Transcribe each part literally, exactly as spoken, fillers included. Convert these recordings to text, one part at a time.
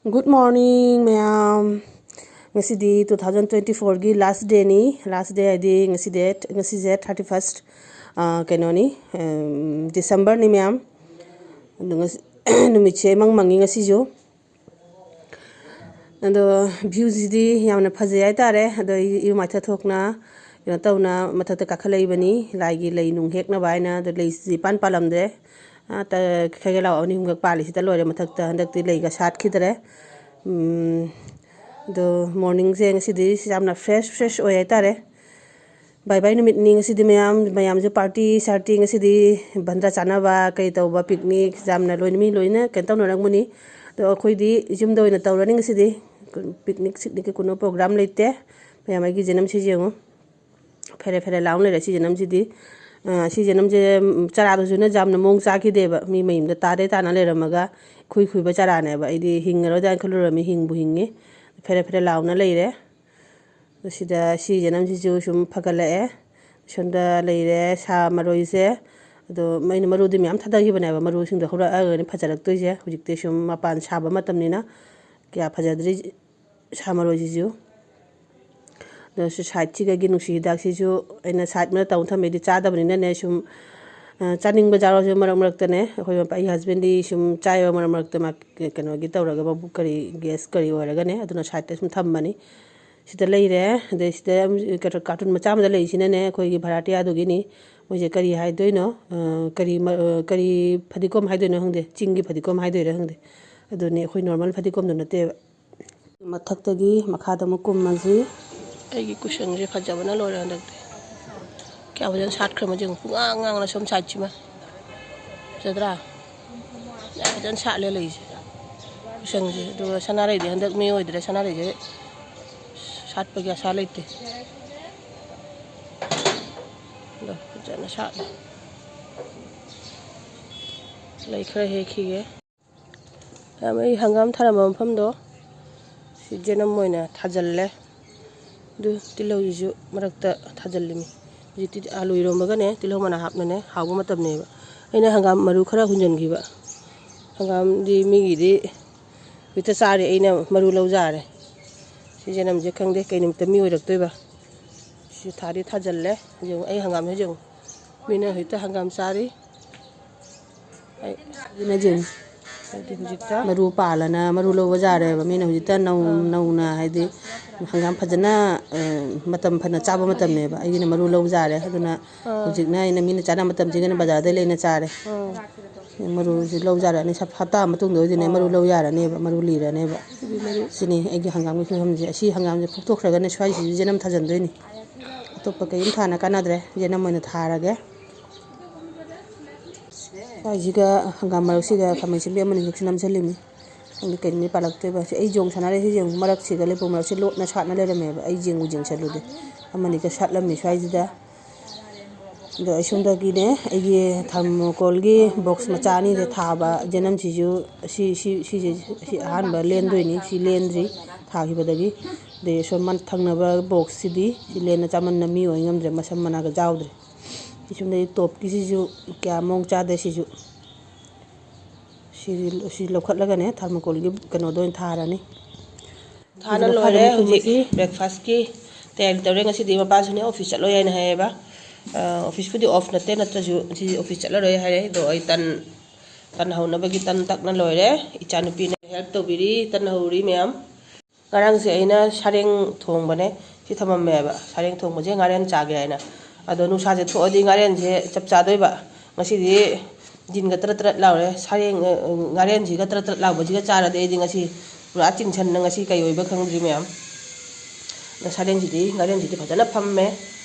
Good morning, ꯃꯌꯥꯝ꯫ ꯉꯁꯤꯗꯤ two thousand twenty fourꯒꯤ last dayꯅꯤ꯫ Last day ꯍꯥꯏꯗꯤ ꯉꯁꯤ date, ꯉꯁꯤꯁꯦ thirty first, ꯀꯩꯅꯣꯅꯤ, Decemberꯅꯤ, ꯃꯌꯥꯝ꯫ ꯑꯗꯣ ꯉꯁꯤ ꯅꯨꯃꯤꯠꯁꯦ ꯏꯃꯪ ꯃꯪꯉꯤ ꯉꯁꯤꯁꯨ꯫ ꯑꯗꯣ viewꯁꯤꯗꯤ ꯌꯥꯝꯅ ꯐꯖꯩ ꯍꯥꯏꯇꯥꯔꯦ꯫ ꯑꯗꯣ ꯑꯩ ꯏꯔꯨ ꯃꯥꯏꯊ ꯊꯣꯛꯅ, ꯀꯩꯅꯣ ꯇꯧꯅ, ꯃꯊꯛꯇ ꯀꯥꯈꯠꯂꯛꯏꯕꯅꯤ, ꯂꯥꯏꯒꯤ ꯂꯩ ꯅꯨꯡ ꯍꯦꯛꯅꯕ ꯍꯥꯏꯅ꯫ ꯑꯗꯣ ꯂꯩꯁꯤ ꯏꯄꯥꯟ ꯄꯥꯜꯂꯝꯗ꯭ꯔꯦ꯫ ꯑꯥ, ꯈꯩꯒꯦꯜ ꯂꯥꯎ ꯑꯅꯤ ꯑꯍꯨꯝꯈꯛ ꯄꯥꯜꯂꯤꯁꯤꯗ ꯂꯣꯏꯔꯦ꯫ ꯃꯊꯛꯇ ꯍꯟꯗꯛꯇꯤ ꯂꯩꯒ ꯁꯥꯠꯈꯤꯗ꯭ꯔꯦ꯫ ꯎꯝ, ꯑꯗꯣ morningꯁꯦ ꯉꯁꯤꯗꯤ ꯌꯥꯝꯅ fresh, fresh ꯑꯣꯏ ꯍꯥꯏꯇꯥꯔꯦ꯫ Bye bye ꯅꯨꯃꯤꯠꯅꯤ ꯉꯁꯤꯗꯤ, ꯃꯌꯥꯝ, ꯃꯌꯥꯝꯁꯨ party ꯁꯥꯔꯇꯤ ꯉꯁꯤꯗꯤ ꯕꯟꯗ꯭ꯔꯥ ꯆꯥꯅꯕ, ꯀꯩ ꯇꯧꯕ, picnic, ꯌꯥꯝꯅ ꯂꯣꯏꯅ, ꯃꯤ ꯂꯣꯏꯅ ꯀꯩꯅꯣ ꯇꯧꯅꯔꯝꯒꯅꯤ꯫ ꯑꯗꯣ ꯑꯩꯈꯣꯏꯗꯤ ꯌꯨꯝꯗ ꯑꯣꯏꯅ ꯇꯧꯔꯅꯤ ꯉꯁꯤꯗꯤ꯫ Picnic ꯁꯤꯛꯅꯤꯛꯀꯤ ꯀꯩꯅꯣ program ꯂꯩꯇꯦ꯫ ꯃꯌꯥꯝ ꯑꯩꯒꯤ ꯖꯅꯝꯁꯤ ꯌꯦꯡꯉꯨ꯫ ꯐꯦꯔꯦ ꯐꯦꯔꯦ ꯂꯥꯎꯅ ꯂꯩꯔꯦ ꯁꯤ ꯖꯅꯝꯁꯤꯗꯤ꯫ ꯑ, ꯁꯤ ꯖꯅꯝꯁꯦ, ꯎꯝ, ꯆꯔꯥꯗꯨꯁꯨꯅ ꯌꯥꯝꯅ ꯃꯑꯣꯡ ꯆꯥꯈꯤꯗꯦꯕ꯫ ꯃꯤ ꯃꯌꯨꯝꯗ ꯇꯥꯗꯩ ꯇꯥꯅ ꯂꯩꯔꯝꯃꯒ ꯈꯨꯏ ꯈꯨꯏꯕ ꯆꯔꯥꯅꯦꯕ꯫ ꯑꯩꯗꯤ ꯍꯤꯡꯉꯔꯣꯏꯗ꯭ꯔꯥꯅ ꯈꯜꯂꯨꯔꯝꯃꯤ, ꯍꯤꯡꯕꯨ ꯍꯤꯡꯉꯤ꯫ ꯐꯦꯔꯦ ꯐꯦꯔꯦ ꯂꯥꯎꯅ ꯂꯩꯔꯦ꯫ ꯑꯗꯣ ꯁꯤꯗ ꯁꯤ ꯖꯅꯝꯁꯤꯁꯨ ꯁꯨꯝ ꯐꯒꯠꯂꯛꯑꯦ꯫ ꯁꯣꯝꯗ ꯂꯩꯔꯦ ꯁꯥ ꯃꯔꯣꯏꯁꯦ꯫ ꯑꯗꯣ ꯑꯩꯅ ꯃꯔꯨꯗꯤ ꯃꯌꯥꯝ ꯊꯥꯗꯈꯤꯕꯅꯦꯕ, ꯃꯔꯨꯁꯤꯡꯗꯣ ꯍꯧꯔꯛꯑꯒꯅꯤ ꯐꯖꯔꯛꯇꯣꯏꯁꯦ꯫ ꯍꯧꯖꯤꯛꯇꯤ ꯁꯨꯝ ꯃꯄꯥꯟ ꯁꯥꯕ ꯃꯇꯝꯅꯤꯅ ꯀꯌꯥ ꯐꯖꯗ꯭ꯔꯤ ꯁꯥ ꯃꯔꯣꯏꯁꯤꯁꯨ꯫ ꯑꯗꯣ ꯁꯤ sideꯁꯤꯒꯒꯤ ꯅꯨꯡꯁꯤ ꯍꯤꯗꯥꯛꯁꯤꯁꯨ ꯑꯩꯅ side ꯑꯃꯗ ꯇꯧ ꯊꯝꯃꯦꯗꯤ ꯆꯥꯗꯕꯅꯤꯅꯅꯦ, ꯁꯨꯝ, ꯑ, ꯆꯥꯅꯤꯡꯕ ꯌꯥꯎꯔꯁꯨ ꯃꯔꯛ ꯃꯔꯛꯇꯅꯦ, ꯑꯩꯈꯣꯏ ꯃꯄꯥ-, ꯑꯩ husbandꯗꯤ ꯁꯨꯝ ꯆꯥꯏꯑꯕ ꯃꯔꯛ ꯃꯔꯛꯇ, ꯃꯥ ꯀꯩꯅꯣꯒꯤ ꯇꯧꯔꯒ, ꯃꯕꯨꯛ ꯀꯔꯤ, gas ꯀꯔꯤ ꯑꯣꯏꯔꯒꯅꯦ, ꯑꯗꯨꯅ sideꯇ ꯁꯨꯝ ꯊꯝꯕꯅꯤ꯫ ꯁꯤꯗ ꯂꯩꯔꯦ꯫ ꯑꯗꯩ ꯁꯤꯗ ꯀꯩꯅꯣ carton ꯃꯆꯥ ꯑꯃꯗ ꯂꯩꯔꯤꯁꯤꯅꯅꯦ, ꯑꯩꯈꯣꯏꯒꯤ ꯚꯔꯥꯇꯤꯌꯥꯗꯨꯒꯤꯅꯤ꯫ ꯃꯣꯏꯁꯦ ꯀꯔꯤ ꯍꯥꯏꯗꯣꯏꯅꯣ? ꯑ, ꯀꯔꯤ ꯃ-, ꯑ, ꯀꯔꯤ ꯐꯗꯤꯒꯣꯝ ꯍꯥꯏꯗꯣꯏꯅꯣ ꯈꯪꯗꯦ, ꯆꯤꯡꯒꯤ ꯐꯗꯤꯒꯣꯝ ꯍꯥꯏꯗꯣꯏꯔꯥ ꯈꯪꯗꯦ꯫ ꯑꯗꯨꯅꯤ, ꯑꯩꯈꯣꯏ normal ꯐꯗꯤꯒꯣꯝꯗꯣ ꯅꯠꯇꯦꯕ꯫ ꯃꯊꯛꯇꯒꯤ ꯃꯈꯥꯗ ꯑꯃꯨꯛ ꯀꯨꯝꯃꯁꯤ꯫ ꯑꯩꯒꯤ ꯀꯨꯁꯟꯁꯦ ꯐꯖꯕꯅ ꯂꯣꯏꯔꯦ ꯍꯟꯗꯛꯇꯤ꯫ ꯀꯌꯥ ꯐꯖꯅ ꯁꯥꯠꯈ꯭ꯔꯦ ꯃꯁꯤ ꯌꯦꯡꯉꯨ꯫ ꯄꯨꯡꯉꯥꯡ ꯉꯥꯡꯅ ꯁꯣꯝ sideꯁꯤꯃ꯫ ꯐꯖꯗ꯭ꯔꯥ? ꯌꯥꯝ ꯐꯖꯅ ꯁꯥꯠꯂꯦ ꯂꯩꯁꯦ꯫ ꯀꯨꯁꯟꯁꯦ꯫ ꯑꯗꯨꯒ ꯁꯅꯥꯔꯩꯗꯤ ꯍꯟꯗꯛ ꯃꯤ ꯑꯣꯏꯗ꯭ꯔꯦ꯫ ꯁꯅꯥꯔꯩꯁꯦ ꯁꯥꯠꯄꯒꯤ ꯑꯁꯥ ꯂꯩꯇꯦ꯫ ꯑꯗꯣ ꯐꯖꯅ ꯁꯥꯠꯂꯦ꯫ ꯂꯩ ꯈꯔ ꯍꯦꯛꯈꯤꯒꯦ꯫ ꯃꯌꯥꯝ, ꯑꯩ ꯍꯪꯒꯥꯝ ꯊꯥꯔꯝꯕ ꯃꯐꯝꯗꯣ ꯁꯤ ꯖꯅꯝ ꯑꯣꯏꯅ ꯊꯥꯖꯤꯜꯂꯦ꯫ ꯑꯗꯨ ꯇꯤꯜꯍꯧꯁꯤꯁꯨ ꯃꯔꯛꯇ ꯊꯥꯖꯤꯜꯂꯤꯃꯤ꯫ ꯍꯧꯖꯤꯛꯇꯤ ꯑꯥꯂꯨ ꯏꯔꯣꯝꯕꯒꯅꯦ ꯇꯤꯜꯍꯧ ꯃꯅꯥ ꯍꯥꯞꯅꯅꯦ ꯍꯥꯎꯕ ꯃꯇꯝꯅꯦꯕ꯫ ꯑꯩꯅ ꯍꯪꯒꯥꯝ ꯃꯔꯨ ꯈꯔ ꯍꯨꯟꯖꯤꯟꯈꯤꯕ꯫ ꯍꯪꯒꯥꯝꯗꯤ ꯃꯤꯒꯤꯗꯤ ꯍꯧꯖꯤꯛꯇ ꯆꯥꯔꯤ ꯑꯩꯅ ꯃꯔꯨ ꯂꯧꯖꯥꯔꯦ꯫ ꯁꯤ ꯌꯦꯅꯝꯁꯦ ꯈꯪꯗꯦ ꯀꯩ ꯅꯨꯃꯤꯠꯇ ꯃꯤ ꯑꯣꯏꯔꯛꯇꯣꯏꯕ꯫ ꯁꯤ ꯊꯥꯗꯤ ꯊꯥꯖꯤꯜꯂꯦ꯫ ꯌꯦꯡꯉꯨ, ꯑꯩ ꯍꯪꯒꯥꯝꯁꯦ ꯌꯦꯡꯉꯨ꯫ ꯃꯤꯅ ꯍꯧꯖꯤꯛꯇ ꯍꯪꯒꯥꯝ ꯆꯥꯔꯤ꯫ ꯑꯩ, ꯑꯗꯨꯅ ꯌꯦꯡꯉꯨ꯫ ꯍꯥꯏꯗꯤ ꯍꯧꯖꯤꯛꯇ ꯃꯔꯨ ꯄꯥꯜꯂꯅ ꯃꯔꯨ ꯂꯧꯕ ꯌꯥꯔꯦꯕ꯫ ꯃꯤꯅ ꯍꯧꯖꯤꯛꯇ ꯅꯧ-, ꯑꯥ꯫ ꯅꯧꯅ ꯍꯥꯏꯗꯤ ꯍꯪꯒꯥꯝ ꯐꯖꯅ, ꯑ, ꯃꯇꯝ ꯐꯅ ꯆꯥꯕ ꯃꯇꯝꯅꯦꯕ꯫ ꯑꯩꯒꯤꯅ ꯃꯔꯨ ꯂꯧ ꯌꯥꯔꯦ꯫ ꯑꯗꯨꯅ ꯑꯥ꯫ ꯍꯧꯖꯤꯛꯅ ꯑꯩꯅ ꯃꯤꯅ ꯆꯥꯅꯕ ꯃꯇꯝꯁꯤꯒꯅ ꯕꯖꯥꯔꯗꯩ ꯂꯩꯅ ꯆꯥꯔꯦ꯫ ꯑꯥ꯫ ꯃꯔꯨꯁꯤ ꯂꯧ ꯌꯥꯔꯅꯤ꯫ ꯁꯞ-, ꯍꯞꯇꯥ ꯃꯇꯨꯡꯗ ꯑꯣꯏꯗꯣꯏꯅꯦ ꯃꯔꯨ ꯑꯣ꯫ ꯂꯧ ꯌꯥꯔꯅꯦꯕ, ꯃꯔꯨ ꯂꯤꯔꯅꯦꯕ꯫ ꯑꯗꯨꯗꯤ ꯃꯔꯨ ꯁꯤꯅꯤ ꯑꯩꯒꯤ ꯍꯪꯒꯥꯝꯒꯤ ꯐꯤꯕꯝꯁꯦ꯫ ꯑꯁꯤ ꯍꯪꯒꯥꯝꯁꯦ ꯐꯨꯛꯊꯣꯛꯈ꯭ꯔꯒꯅꯦ ꯁ꯭ꯋꯥꯏꯁꯤꯁꯨ ꯌꯦꯅꯝ ꯊꯥꯖꯟꯗꯣꯏꯅꯤ꯫ ꯑꯇꯣꯞꯄ ꯀꯔꯤꯝ ꯊꯥꯅ ꯀꯥꯟꯅꯗ꯭ꯔꯦ, ꯌꯦꯅꯝ ꯑꯣꯏꯅ ꯊꯥꯔꯒꯦ꯫ ꯁ꯭ꯋꯥꯏꯁꯤꯒ ꯍꯪꯒꯥꯝ ꯃꯔꯛꯁꯤꯒ ꯈꯥꯃꯦꯟ ꯑꯁꯤꯟꯕꯤ ꯑꯃꯅꯤꯈꯛꯁꯨ ꯅꯝꯁꯤꯜꯂꯤꯃꯤ꯫ ꯈꯪꯗꯦ ꯀꯩ ꯅꯨꯃꯤꯠ ꯄꯥꯜꯂꯛꯇꯣꯏꯕ꯫ ꯁꯤ ꯑꯩ ꯌꯣꯡ ꯁꯥꯟꯅꯔꯦ, ꯁꯤ ꯌꯦꯡꯉꯨ, ꯃꯔꯛꯁꯤꯒ ꯂꯩꯄꯨ ꯃꯔꯛꯁꯤ ꯂꯣꯠꯅ ꯁꯥꯠꯅ ꯂꯩꯔꯝꯃꯦꯕ꯫ ꯑꯩ ꯌꯦꯡꯕꯨ ꯌꯦꯡꯁꯜꯂꯨꯗꯦ꯫ ꯑꯃꯅꯤꯒ ꯁꯥꯠꯂꯝꯃꯤ ꯁ꯭ꯋꯥꯏꯁꯤꯗ꯫ ꯑꯗꯣ ꯑꯩ ꯁꯣꯝꯗꯒꯤꯅꯦ, ꯑꯩꯒꯤ ꯊꯔꯃꯣꯀꯣꯜꯒꯤ ꯕꯣꯛꯁ ꯃꯆꯥ ꯑꯅꯤꯁꯦ ꯊꯥꯕ ꯌꯦꯅꯝꯁꯤꯁꯨ, ꯁꯤ, ꯁꯤ, ꯁꯤꯁꯦ, ꯁꯤ ꯑꯍꯥꯟꯕ ꯂꯦꯟꯗꯣꯏꯅꯤ, ꯁꯤ ꯂꯦꯟꯗ꯭ꯔꯤ ꯊꯥꯈꯤꯕꯗꯒꯤ꯫ ꯑꯗꯩ ꯁꯣꯝ ꯃꯟ-, ꯊꯪꯅꯕ ꯕꯣꯛꯁꯁꯤꯗꯤ ꯁꯤ ꯂꯦꯟꯅ ꯆꯥꯃꯟꯅ ꯃꯤ ꯑꯣꯏ ꯉꯝꯗ꯭ꯔꯦ, ꯃꯁꯝ ꯃꯅꯥꯒ ꯌꯥꯎꯗ꯭ꯔꯦ꯫ ꯁꯤ ꯁꯣꯝꯗꯗꯤ ꯇꯣꯞꯀꯤꯁꯤꯁꯨ ꯀꯌꯥ ꯃꯑꯣꯡ ꯆꯥꯗꯦ꯫ ꯁꯤꯁꯨ ꯁꯤ, ꯁꯤ ꯂꯧꯈꯠꯂꯒꯅꯦ ꯊꯔꯃꯣꯀꯣꯜꯒꯤ ꯀꯩꯅꯣꯗ ꯑꯣꯏꯅ ꯊꯥꯔꯅꯤ꯫ ꯊꯥꯅ ꯁꯤꯁꯨ ꯂꯣꯏꯔꯦ꯫ ꯃꯈꯥꯗꯅꯤ ꯍꯧꯖꯤꯛ ꯀꯨꯝꯕꯁꯤ꯫ Breakfastꯀꯤ ꯇꯌꯥꯔꯤ ꯇꯧꯔꯦ꯫ ꯉꯁꯤꯗꯤ ꯃꯄꯥꯁꯨꯅꯦ office ꯆꯠꯂꯣꯏ ꯍꯥꯏꯅ ꯍꯥꯏꯌꯦꯕ꯫ ꯑ, officeꯄꯨꯗꯤ off ꯅꯠꯇꯦ, ꯅꯠꯇ꯭ꯔꯁꯨ ꯉꯁꯤꯗꯤ office ꯆꯠꯂꯔꯣꯏ ꯍꯥꯏꯔꯦ꯫ ꯑꯗꯣ ꯑꯩ ꯇꯟ, ꯇꯟ ꯍꯧꯅꯕꯒꯤ ꯇꯟ ꯇꯛꯅ ꯂꯣꯏꯔꯦ꯫ ꯏꯆꯥꯅꯨꯄꯤꯅ help ꯇꯧꯕꯤꯔꯤ, ꯇꯟ ꯍꯧꯔꯤ ꯃꯌꯥꯝ꯫ ꯉꯔꯥꯡꯁꯦ ꯑꯩꯅ ꯁꯔꯦꯡ ꯊꯣꯡꯕꯅꯦ, ꯁꯤ ꯊꯝꯃꯝꯃꯦꯕ꯫ ꯁꯔꯦꯡ ꯊꯣꯡꯕꯁꯦ ꯉꯥꯔꯦꯟ ꯆꯥꯒꯦ ꯍꯥꯏꯅ꯫ ꯑꯗꯣ ꯅꯨꯡꯁꯥꯁꯦ ꯊꯣꯛꯑꯗꯤ ꯉꯥꯔꯦꯟꯁꯦ ꯆꯞ ꯆꯥꯗꯣꯏꯕ꯫ ꯉꯁꯤꯗꯤ ꯌꯦꯟꯒ ꯇꯔꯠ ꯇꯔꯠ ꯂꯥꯎꯔꯦ꯫ ꯁꯔꯦꯡ, ꯑ, ꯉꯥꯔꯦꯟꯁꯤꯒ ꯇꯔꯠ ꯇꯔꯠ ꯂꯥꯎꯕꯁꯤꯒ ꯆꯥꯔꯗꯤ ꯑꯩꯗꯤ ꯉꯁꯤ ꯄꯨꯔꯥ ꯆꯤꯡꯁꯟꯅ ꯉꯁꯤ ꯀꯩ ꯑꯣꯏꯕ ꯈꯪꯗ꯭ꯔꯤ ꯃꯌꯥꯝ꯫ ꯑꯗ ꯁꯔꯦꯡꯁꯤꯗꯤ, ꯉꯥꯔꯦꯟꯁꯤꯗꯤ ꯐꯖꯅ ꯐꯝꯃꯦ꯫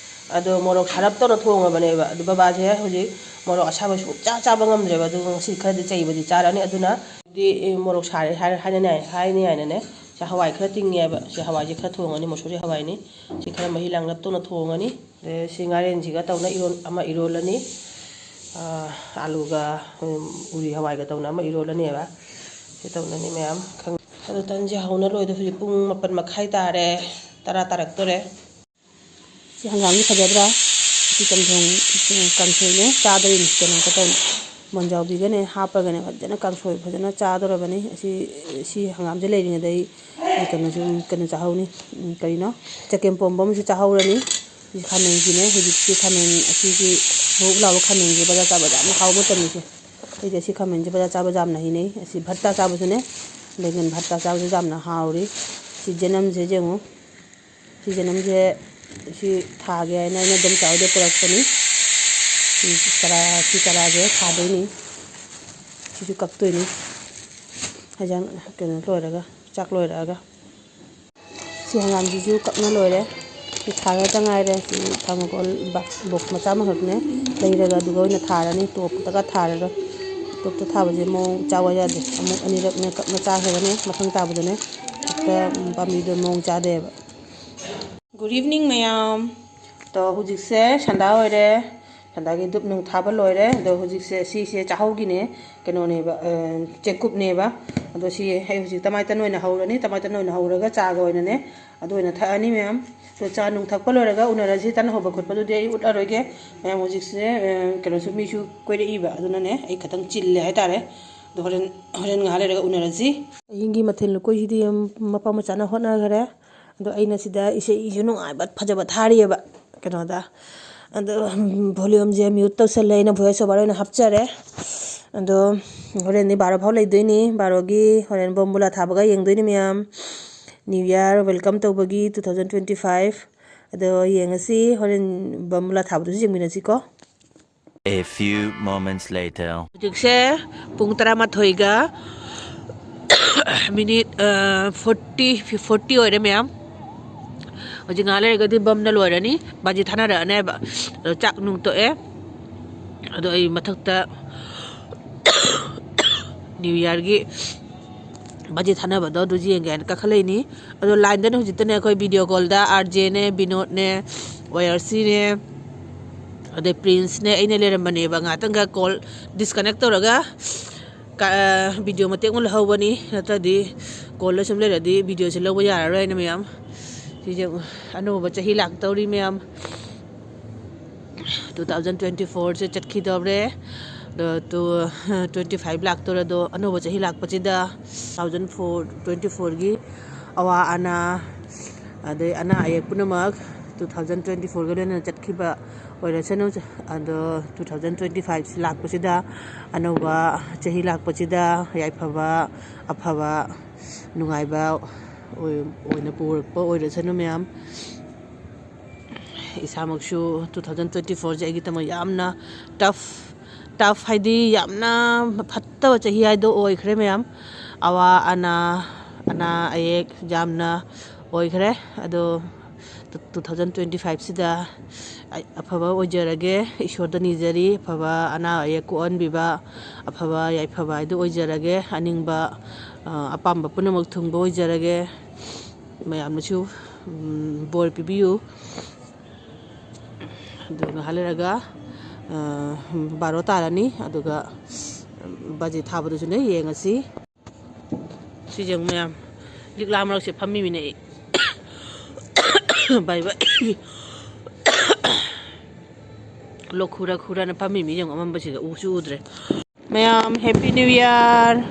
ꯑꯗꯣ ꯃꯣꯔꯣꯛ ꯁꯥꯔꯞ ꯇꯧꯅ ꯊꯣꯡꯉꯕꯅꯦꯕ꯫ ꯑꯗꯣ ꯕꯕꯥꯁꯦ ꯍꯧꯖꯤꯛ ꯃꯣꯔꯣꯛ ꯑꯁꯥꯕ ꯁꯨꯡꯆꯥ ꯆꯥꯕ ꯉꯝꯗ꯭ꯔꯦꯕ꯫ ꯑꯗꯨꯒ ꯉꯁꯤ ꯈꯔꯗꯤ ꯆꯩꯕꯗꯤ ꯆꯥꯔꯅꯤ꯫ ꯑꯗꯨꯅ ꯗꯤ, ꯑꯦ, ꯃꯣꯔꯣꯛ ꯁꯥꯔꯦ ꯍꯥꯏꯔ-, ꯍꯥꯏꯅꯅꯦ, ꯍꯥꯏꯅꯤ ꯍꯥꯏꯅꯅꯦ, ꯁꯤ ꯍꯋꯥꯏ ꯈꯔ ꯇꯤꯡꯉꯦꯕ꯫ ꯁꯤ ꯍꯋꯥꯏꯁꯦ ꯈꯔ ꯊꯣꯡꯉꯅꯤ, ꯃꯁꯨꯔꯤ ꯍꯋꯥꯏꯅꯤ꯫ ꯁꯤ ꯈꯔ ꯃꯍꯤ ꯂꯥꯡꯂꯞ ꯇꯧꯅ ꯊꯣꯡꯉꯅꯤ꯫ ꯑꯗꯩ ꯁꯤ ꯉꯥꯔꯦꯟꯁꯤꯒ ꯇꯧꯅ ꯏꯔꯣꯟ-, ꯑꯃ ꯏꯔꯣꯜꯂꯅꯤ꯫ ꯑꯥ, ꯑꯂꯨꯒ, ꯎꯝ, ꯎꯔꯤ ꯍꯋꯥꯏꯒ ꯇꯧꯅ ꯑꯃ ꯏꯔꯣꯜꯂꯅꯦꯕ꯫ ꯁꯤ ꯇꯧꯅꯅꯤ ꯃꯌꯥꯝ ꯈꯪ-, ꯑꯗꯣ ꯇꯟꯁꯦ ꯍꯧꯅ ꯂꯣꯏꯗ ꯍꯧꯖꯤꯛ ꯄꯨꯡ ꯃꯥꯄꯟ ꯃꯈꯥꯏ ꯇꯥꯔꯦ, ꯇꯔꯥ ꯇꯥꯔꯛꯇꯣꯔꯦ꯫ ꯁꯤ ꯍꯪꯒꯥꯝꯁꯤ ꯐꯖꯗ꯭ꯔꯥ? ꯁꯤ ꯆꯝꯊꯣꯡ, ꯀꯥꯡꯁꯣꯏꯅꯦ ꯆꯥꯗꯣꯏꯅꯤ, ꯀꯩꯅꯣ ꯇꯧꯅꯤ꯫ ꯃꯣꯟꯖꯥꯎꯕꯤꯒꯅꯦ ꯍꯥꯞꯄꯒꯅꯦ ꯐꯖꯅ ꯀꯥꯡꯁꯣꯏ ꯐꯖꯅ ꯆꯥꯗꯣꯔꯕꯅꯤ꯫ ꯑꯁꯤ, ꯁꯤ ꯍꯪꯒꯥꯝꯁꯦ ꯂꯩꯔꯤꯉꯩꯗ ꯑꯩ ꯀꯩꯅꯣꯁꯨ, ꯀꯩꯅꯣ ꯆꯥꯍꯧꯅꯤ꯫ ꯎꯝ, ꯀꯔꯤꯅꯣ? ꯆꯒꯦꯝ ꯄꯣꯝꯕ ꯑꯃꯁꯨ ꯆꯥꯍꯧꯔꯅꯤ꯫ ꯁꯤ ꯈꯥꯃꯦꯟꯁꯤꯅꯦ, ꯍꯧꯖꯤꯛꯁꯤ ꯈꯥꯃꯦꯟ ꯑꯁꯤꯒꯤ ꯕꯨꯛ ꯂꯥꯎꯕ ꯈꯥꯃꯦꯟꯁꯦ ꯕꯖꯥꯔ ꯆꯥꯕꯗ ꯌꯥꯝꯅ ꯍꯥꯎꯕ ꯃꯇꯝꯅꯤꯁꯦ꯫ ꯑꯩꯗꯤ ꯑꯁꯤ ꯈꯥꯃꯦꯟꯁꯦ ꯕꯖꯥꯔ ꯆꯥꯕ ꯌꯥꯝꯅ ꯍꯩꯅꯩ꯫ ꯑꯁꯤ ꯚꯔꯇꯥ ꯆꯥꯕꯁꯨꯅꯦ, ꯂꯦꯡꯒꯟ ꯚꯔꯇꯥ ꯆꯥꯕꯁꯨ ꯌꯥꯝꯅ ꯍꯥꯎꯔꯤ꯫ ꯁꯤ ꯖꯅꯝꯁꯦ ꯌꯦꯡꯉꯨ꯫ ꯁꯤ ꯖꯅꯝꯁꯦ ꯁꯤ ꯊꯥꯒꯦ ꯍꯥꯏꯅ ꯑꯩꯅ ꯑꯗꯨꯝ ꯆꯥꯎꯗ ꯄꯨꯔꯛꯄꯅꯤ꯫ ꯁꯤ ꯆꯔꯥ, ꯁꯤ ꯆꯔꯥꯁꯦ ꯊꯥꯗꯣꯏꯅꯤ꯫ ꯁꯤꯁꯨ ꯀꯛꯇꯣꯏꯅꯤ꯫ ꯍꯦꯟꯖꯥꯡ ꯀꯩꯅꯣ ꯂꯣꯏꯔꯒ, ꯆꯥꯛ ꯂꯣꯏꯔꯛꯑꯒ꯫ ꯁꯤ ꯍꯪꯒꯥꯝꯁꯤꯁꯨ ꯀꯛꯅ ꯂꯣꯏꯔꯦ꯫ ꯁꯤ ꯊꯥꯈ꯭ꯔꯇ ꯉꯥꯏꯔꯦ꯫ ꯁꯤ ꯊꯥꯔꯃꯣꯀꯣꯜ ꯕꯣꯛꯁ ꯃꯆꯥ ꯑꯃꯈꯛꯅꯦ ꯂꯩꯔꯒ ꯑꯗꯨꯒ ꯑꯣꯏꯅ ꯊꯥꯔꯅꯤ꯫ ꯇꯣꯞꯇꯒ ꯊꯥꯔꯔꯣꯏ꯫ ꯇꯣꯞꯇ ꯊꯥꯕꯁꯦ ꯃꯑꯣꯡ ꯆꯥꯎ ꯌꯥꯗꯦ꯫ ꯑꯃꯨꯛ ꯑꯅꯤꯔꯛꯅꯦ ꯀꯛꯅ ꯆꯥꯈ꯭ꯔꯒꯅꯦ ꯃꯊꯪ ꯇꯥꯕꯗꯅꯦ ꯍꯦꯛꯇ ꯄꯥꯝꯕꯤꯗꯣ ꯃꯑꯣꯡ ꯆꯥꯗꯦꯕ꯫ Good evening ꯃꯌꯥꯝ꯫ ꯇꯣ, ꯍꯧꯖꯤꯛꯁꯦ ꯁꯟꯗꯥ ꯑꯣꯏꯔꯦ꯫ ꯁꯟꯗꯥꯒꯤ ꯙꯨꯞ ꯅꯨꯡ ꯊꯥꯕ ꯂꯣꯏꯔꯦ꯫ ꯑꯗꯣ ꯍꯧꯖꯤꯛꯁꯦ ꯁꯤꯁꯦ ꯆꯥꯛꯍꯧꯒꯤꯅꯦ, ꯀꯩꯅꯣꯅꯦꯕ, ꯑ, ꯆꯦꯡꯀꯨꯞꯅꯦꯕ꯫ ꯑꯗꯣ ꯁꯤ ꯑꯩ ꯍꯧꯖꯤꯛ ꯇꯃꯥꯏꯇꯟ ꯑꯣꯏꯅ ꯍꯧꯔꯅꯤ꯫ ꯇꯃꯥꯏꯇꯟ ꯑꯣꯏꯅ ꯍꯧꯔꯒ ꯆꯥꯒ ꯑꯣꯏꯅꯅꯦ ꯑꯗꯨ ꯑꯣꯏꯅ ꯊꯛꯑꯅꯤ ꯃꯌꯥꯝ꯫ ꯑꯗꯣ ꯆꯥ ꯅꯨꯡ ꯊꯛꯄ ꯂꯣꯏꯔꯒ ꯎꯅꯔꯁꯤ꯫ ꯇꯟ ꯍꯧꯕ ꯈꯣꯠꯄꯗꯨꯗꯤ ꯑꯩ ꯎꯠꯂꯔꯣꯏꯒꯦ ꯃꯌꯥꯝ꯫ ꯍꯧꯖꯤꯛꯁꯦ, ꯑ, ꯀꯩꯅꯣꯁꯨ ꯃꯤꯁꯨ ꯀꯣꯏꯔꯛꯏꯕ, ꯑꯗꯨꯅꯅꯦ ꯑꯩ ꯈꯤꯇꯪ ꯆꯤꯜꯂꯦ ꯍꯥꯏꯇꯥꯔꯦ꯫ ꯑꯗꯣ ꯍꯣꯔꯦꯟ, ꯍꯣꯔꯦꯟ ꯉꯥꯏꯍꯥꯛ ꯂꯩꯔꯒ ꯎꯅꯔꯁꯤ꯫ ꯑꯍꯤꯡꯒꯤ ꯃꯊꯦꯜ ꯂꯨꯀꯣꯏꯁꯤꯗꯤ ꯃꯄꯥ ꯃꯆꯥꯅ ꯍꯣꯠꯅꯈ꯭ꯔꯦ꯫ ꯑꯗꯣ ꯑꯩꯅ ꯁꯤꯗ ꯏꯁꯩꯁꯨ ꯅꯨꯡꯉꯥꯏꯕ ꯐꯖꯕ ꯊꯥꯔꯤꯑꯕ ꯀꯩꯅꯣꯗ꯫ ꯑꯗꯣ ꯚꯣꯂ꯭ꯌꯨꯝꯁꯦ ꯃ꯭ꯌꯨꯠ ꯇꯧꯁꯜꯂꯦ, ꯑꯩꯅ ꯚꯣꯏꯁ ꯑꯣꯚꯔ ꯑꯣꯏꯅ ꯍꯥꯞꯆꯔꯦ꯫ ꯑꯗꯣ ꯍꯣꯔꯦꯟꯗꯤ ꯕꯥꯔꯣ ꯐꯥꯎ ꯂꯩꯗꯣꯏꯅꯤ꯫ ꯕꯥꯔꯣꯒꯤ ꯍꯣꯔꯦꯟ ꯕꯣꯝꯕꯨꯂꯥ ꯊꯥꯕꯒ ꯌꯦꯡꯗꯣꯏꯅꯤ ꯃꯌꯥꯝ꯫ New Year welcome ꯇꯧꯕꯒꯤ two thousand twenty five꯫ ꯑꯗꯣ ꯌꯦꯡꯉꯁꯤ, ꯍꯣꯔꯦꯟ ꯕꯣꯝꯕꯨꯂꯥ ꯊꯥꯕꯗꯨꯁꯨ ꯌꯦꯡꯃꯤꯟꯅꯁꯤꯀꯣ꯫ A few moments later. ꯍꯧꯖꯤꯛꯁꯦ ꯄꯨꯡ ꯇꯔꯥꯃꯥꯊꯣꯏꯒ ꯃꯤꯅꯤꯠ, ꯑ, ꯐꯣꯔꯇꯤ, ꯐꯣꯔꯇꯤ ꯑꯣꯏꯔꯦ ꯃꯌꯥꯝ꯫ ꯍꯧꯖꯤꯛ ꯉꯥꯏꯍꯥꯛ ꯂꯩꯔꯒꯗꯤ ꯕꯝꯅ ꯂꯣꯏꯔꯅꯤ, ꯕꯥꯖꯤ ꯊꯥꯅꯔꯛꯑꯅꯦꯕ꯫ ꯑꯗꯣ ꯆꯥꯛ ꯅꯨꯡ ꯇꯣꯛꯑꯦ꯫ ꯑꯗꯣ ꯑꯩ ꯃꯊꯛꯇ New Yearꯒꯤ ꯕꯥꯖꯤ ꯊꯥꯅꯕꯗꯣ ꯑꯗꯨ ꯌꯦꯡꯒꯦ ꯍꯥꯏꯅ ꯀꯥꯈꯠꯂꯛꯏꯅꯤ꯫ ꯑꯗꯣ ꯂꯥꯏꯟꯗꯅ ꯍꯧꯖꯤꯛꯇꯅꯦ ꯑꯩꯈꯣꯏ ꯚꯤꯗꯤꯑꯣ ꯀꯣꯜꯗ ꯑꯥꯔ ꯖꯦꯅꯦ, ꯕꯤꯅꯣꯗꯅꯦ, ꯋꯥꯏ ꯑꯥꯔ ꯁꯤꯅꯦ, ꯑꯗꯩ ꯄ꯭ꯔꯤꯟꯁꯅꯦ, ꯑꯩꯅ ꯂꯩꯔꯝꯕꯅꯦꯕ꯫ ꯉꯥꯏꯍꯥꯛꯇꯪꯒ ꯀꯣꯜ ꯗꯤꯁꯀꯅꯦꯛ ꯇꯧꯔꯒ ꯀ-, ꯚꯤꯗꯤꯑꯣ ꯃꯇꯦꯛ ꯑꯃ ꯂꯧꯍꯧꯕꯅꯤ, ꯅꯠꯇ꯭ꯔꯗꯤ ꯀꯣꯜꯗ ꯁꯨꯝ ꯂꯩꯔꯗꯤ ꯚꯤꯗꯤꯑꯣꯁꯦ ꯂꯧꯕ ꯌꯥꯔꯔꯣꯏꯅ ꯃꯌꯥꯝ꯫ ꯁꯤꯁꯦ ꯑꯅꯧꯕ ꯆꯍꯤ ꯂꯥꯛꯇꯧꯔꯤ ꯃꯌꯥꯝ꯫ Two thousand twenty fourꯁꯦ ꯆꯠꯈꯤꯗꯧꯔꯦ꯫ ꯑꯗꯣ ꯇꯨ ꯇ꯭ꯋꯦꯟꯇꯤ ꯐꯥꯏꯚ ꯂꯥꯛꯇꯣꯔꯦ꯫ ꯑꯗꯣ ꯑꯅꯧꯕ ꯆꯍꯤ ꯂꯥꯛꯄꯁꯤꯗ ꯇꯨ ꯊꯥꯎꯖꯟ ꯐꯣꯔ ꯇ꯭ꯋꯦꯟꯇꯤ ꯐꯣꯔꯒꯤ ꯑꯋꯥ ꯑꯅꯥ, ꯑꯗꯩ ꯑꯅꯥ ꯑꯌꯦꯛ ꯄꯨꯝꯅꯃꯛ ꯇꯨ ꯊꯥꯎꯖꯟ ꯇ꯭ꯋꯦꯟꯇꯤ ꯐꯣꯔꯒ ꯂꯣꯏꯅꯅ ꯆꯠꯈꯤꯕ ꯑꯣꯏꯔꯁꯅꯨ꯫ ꯑꯗꯣ ꯇꯨ ꯊꯥꯎꯖꯟ ꯇ꯭ꯋꯦꯟꯇꯤ ꯐꯥꯏꯚꯁꯤ ꯂꯥꯛꯄꯁꯤꯗ, ꯑꯅꯧꯕ ꯆꯍꯤ ꯂꯥꯛꯄꯁꯤꯗ ꯌꯥꯏꯐꯕ, ꯑꯐꯕ, ꯅꯨꯡꯉꯥꯏꯕ ꯑꯣꯏ-, ꯑꯣꯏꯅ ꯄꯨꯔꯛꯄ ꯑꯣꯏꯔꯁꯅꯨ ꯃꯌꯥꯝ꯫ ꯏꯁꯥꯃꯛꯁꯨ ꯇꯨ ꯊꯥꯎꯖꯟ ꯇ꯭ꯋꯦꯟꯇꯤ ꯐꯣꯔꯁꯦ ꯑꯩꯒꯤꯗꯃꯛ ꯌꯥꯝꯅ ꯇꯐ, ꯇꯐ ꯍꯥꯏꯗꯤ ꯌꯥꯝꯅ ꯐꯠꯇꯕ ꯆꯍꯤ ꯍꯥꯏꯗꯣ ꯑꯣꯏꯈ꯭ꯔꯦ ꯃꯌꯥꯝ꯫ ꯑꯋꯥ ꯑꯅꯥ, ꯑꯅꯥ ꯑꯌꯦꯛ ꯌꯥꯝꯅ ꯑꯣꯏꯈ꯭ꯔꯦ꯫ ꯑꯗꯣ ꯇꯨ ꯊꯥꯎꯖꯟ ꯇ꯭ꯋꯦꯟꯇꯤ ꯐꯥꯏꯚꯁꯤꯗ ꯑꯩ ꯑꯐꯕ ꯑꯣꯏꯖꯔꯒꯦ꯫ ꯏꯁꯣꯔꯗ ꯅꯤꯖꯔꯤ, ꯑꯐꯕ, ꯑꯅꯥ ꯑꯌꯦꯛ ꯀꯣꯛꯍꯟꯕꯤꯕ, ꯑꯐꯕ ꯌꯥꯏꯐꯕ ꯍꯥꯏꯗꯣ ꯑꯣꯏꯖꯔꯒꯦ꯫ ꯑꯅꯤꯡꯕ, ꯑ, ꯑꯄꯥꯝꯕ ꯄꯨꯝꯅꯃꯛ ꯊꯨꯡꯕ ꯑꯣꯏꯖꯔꯒꯦ꯫ ꯃꯌꯥꯝꯅꯁꯨ, ꯎꯝ, ꯕꯣꯔ ꯄꯤꯕꯤꯌꯨ꯫ ꯑꯗꯨ ꯉꯥꯏꯍꯥꯛ ꯂꯩꯔꯒ, ꯑ, ꯕꯥꯔꯣ ꯇꯥꯔꯅꯤ꯫ ꯑꯗꯨꯒ ꯕꯥꯖꯤ ꯊꯥꯕꯗꯨꯁꯨꯅꯦ ꯌꯦꯡꯉꯁꯤ꯫ ꯁꯤ ꯌꯦꯡꯉꯨ ꯃꯌꯥꯝ, ꯂꯤꯛꯂꯥ ꯃꯔꯛꯁꯦ ꯐꯝꯃꯤꯃꯤꯅꯦ ꯑꯩ꯫ ꯕꯥꯏ ꯕꯥꯏ꯫ ꯂꯣꯛ ꯈꯨꯔ ꯈꯨꯔꯅ ꯐꯝꯃꯤꯃꯤ ꯌꯦꯡꯉꯨ, ꯑꯃꯝꯕꯁꯤꯗ ꯎꯁꯨ ꯎꯗ꯭ꯔꯦ꯫ ꯃꯌꯥꯝ, Happy New Year!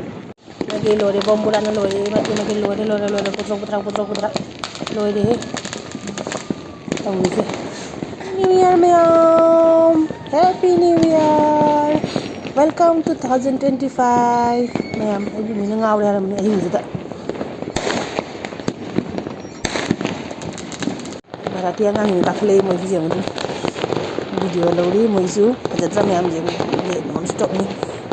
ꯃꯥꯒꯤ ꯂꯣꯏꯔꯦ, ꯕꯣꯝꯕꯨꯔꯥꯅ ꯂꯣꯏꯔꯦ, ꯃꯥꯒꯤ, ꯃꯥꯒꯤ ꯂꯣꯏꯔꯦ, ꯂꯣꯏꯔꯦ, ꯂꯣꯏꯔꯦ, ꯄꯨꯊ꯭ꯔꯣꯛ, ꯄꯨꯊ꯭ꯔꯣꯛ, ꯄꯨꯊ꯭ꯔꯣꯛ, ꯄꯨꯊ꯭ꯔꯣꯛ꯫ ꯂꯣꯏꯔꯦꯍꯦ ꯇꯧꯔꯤꯁꯦ꯫ New Year ꯃꯌꯥꯝ! Happy New Year! Welcome to two thousand twenty-five꯫ ꯃꯌꯥꯝ, ꯑꯩꯕꯨ ꯃꯤꯅ ꯉꯥꯎꯔꯦ ꯍꯥꯏꯔꯝꯕꯅꯤ ꯑꯍꯤꯡꯁꯤꯗ꯫ ꯚꯥꯔꯥꯇꯤ ꯑꯉꯥꯡꯁꯤꯡ ꯀꯥꯈꯠꯂꯛꯏ, ꯃꯣꯏꯁꯨ ꯌꯦꯡꯉꯨ꯫ ꯚꯤꯗꯤꯑꯣ ꯂꯧꯔꯤ ꯃꯣꯏꯁꯨ꯫ ꯐꯖꯗ꯭ꯔꯥ ꯃꯌꯥꯝ ꯌꯦꯡꯉꯨ꯫ ꯅꯣꯟ ꯁ꯭ꯇꯣꯞꯅꯤ꯫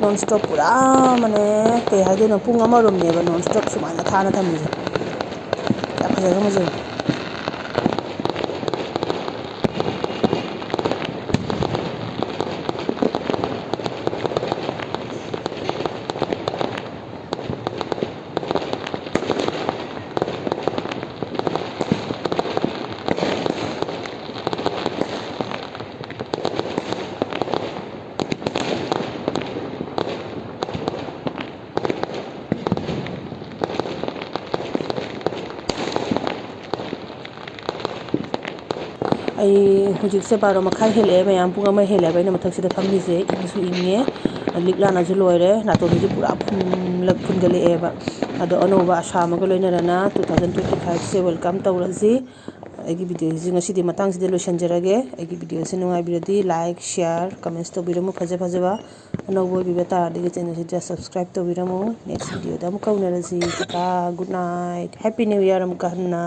ꯅꯣꯟ ꯁ꯭ꯇꯣꯞ ꯄꯨꯔꯥ ꯑꯃꯅꯦ꯫ ꯀꯩ ꯍꯥꯏꯗꯣꯏꯅꯣ? ꯄꯨꯡ ꯑꯃꯔꯣꯝꯅꯦꯕ ꯅꯣꯟ ꯁ꯭ꯇꯣꯞ ꯁꯨꯃꯥꯏꯅ ꯊꯥꯅ ꯊꯝꯃꯤꯁꯦ꯫ ꯀꯌꯥ ꯐꯖꯈ꯭ꯔꯕ ꯌꯦꯡꯉꯨ꯫ ꯑꯩ ꯍꯧꯖꯤꯛꯁꯦ ꯕꯥꯔꯣ ꯃꯈꯥꯏ ꯍꯦꯜꯂꯛꯑꯦ ꯃꯌꯥꯝ, ꯄꯨꯡ ꯑꯃ ꯍꯦꯜꯂꯦꯕ ꯑꯩꯅ ꯃꯊꯛꯁꯤꯗ ꯐꯝꯃꯤꯁꯦ꯫ ꯏꯪꯁꯨ ꯏꯪꯉꯦ, ꯂꯤꯛ ꯂꯥꯅꯁꯨ ꯂꯣꯏꯔꯦ, ꯅꯥꯇꯣꯟꯁꯤꯗꯤ ꯄꯨꯔꯥ ꯐꯨꯟꯂꯛ-, ꯐꯨꯟꯒꯠꯂꯛꯑꯦꯕ꯫ ꯑꯗꯣ ꯑꯅꯧꯕ ꯑꯁꯥ ꯑꯃꯒ ꯂꯣꯏꯅꯔꯅ two thousand twenty five ꯁꯦ welcome ꯇꯧꯔꯁꯤ꯫ ꯑꯩꯒꯤ ꯚꯤꯗꯤꯑꯣꯁꯤ ꯉꯁꯤꯗꯤ ꯃꯇꯥꯡꯁꯤꯗ ꯂꯣꯏꯁꯤꯟꯖꯔꯒꯦ꯫ ꯑꯩꯒꯤ ꯚꯤꯗꯤꯑꯣꯁꯤ ꯅꯨꯡꯉꯥꯏꯕꯤꯔꯗꯤ like, share, comments ꯇꯧꯕꯤꯔꯝꯃꯨ꯫ ꯐꯖ ꯐꯖꯕ ꯑꯅꯧꯕ ꯑꯣꯏꯕꯤꯕ ꯇꯥꯔꯗꯤ ꯑꯩꯒꯤ channel ꯁꯤꯗ subscribe ꯇꯧꯕꯤꯔꯝꯃꯨ꯫ Next video ꯗ ꯑꯃꯨꯛ ꯀꯧꯅꯔꯁꯤ꯫ Tata, good night, happy new year ꯑꯃꯨꯛꯀ ꯍꯟꯅ꯫